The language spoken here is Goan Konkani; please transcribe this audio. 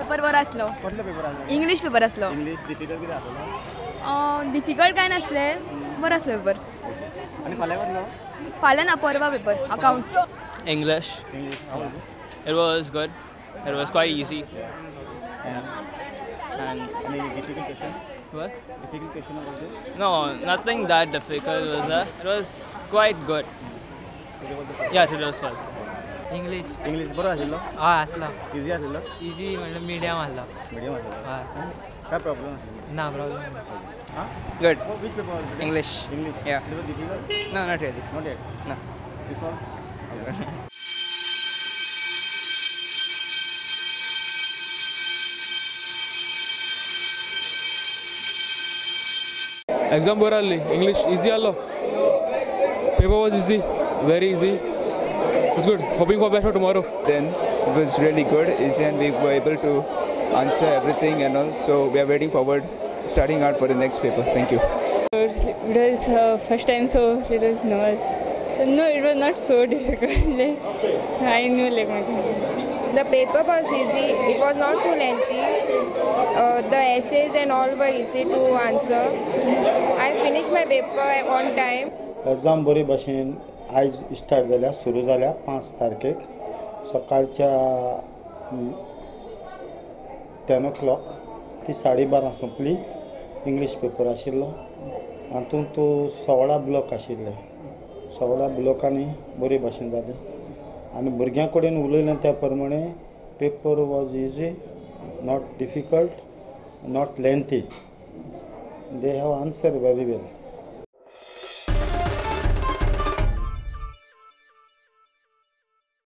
पेपर बरो आसलो. कसलो पेपर आसलो? इंग्लीश पेपर आसलो. इंग्लीश डिफिकल्ट कितें आसलो? डिफिकल्ट कांय नासलें, बरो आसलो पेपर. आनी फाल्यां कसलो? फाल्यां ना, परवा paper, accounts. English. English. How was it? It was good. It was quite easy. And any difficult question? What? Difficult question was there? No, nothing that difficult was there. It was quite good. Yeah, today was first. English. English बरो आशिल्लो? हय आसलो. इजी आशिल्लो? इजी म्हणल्यार मिडियम आसलो. मिडियम आशिल्लो. हय. काय प्रॉब्लम आशिल्लो? ना प्रॉब्लम ना. Huh? Good. Oh, which paper was it? English. English. Yeah. It was difficult? No, not really. Not yet? No. You solved? Okay. Exam बरो आहली, English easy आहलो. Paper was easy, very easy. It's good. Hoping for best for tomorrow. Then it was really good, easy, and we were able to answer everything and all. So we are waiting forward, starting out for the next paper. Thank you. It was first time, so little nervous. No, it was not so difficult. Like, I knew like my thing. The paper was easy. It was not too lengthy. The essays and all were easy to answer. I finished my paper on time. Exam बरे भाशेन आयज स्टार्ट जाल्या, सुरू जाल्या 5 तारखेक सकाळच्या 10 o'clock ती 12:30 सोंपली. इंग्लीश पेपर आशिल्लो, हातूंत 16 ब्लॉक आशिल्ले. 16 ब्लॉकांनी बरे भाशेन जालें आनी भुरग्यां कडेन उलयलें त्या प्रमाणे paper was easy, not difficult, not lengthy. They have answer very well.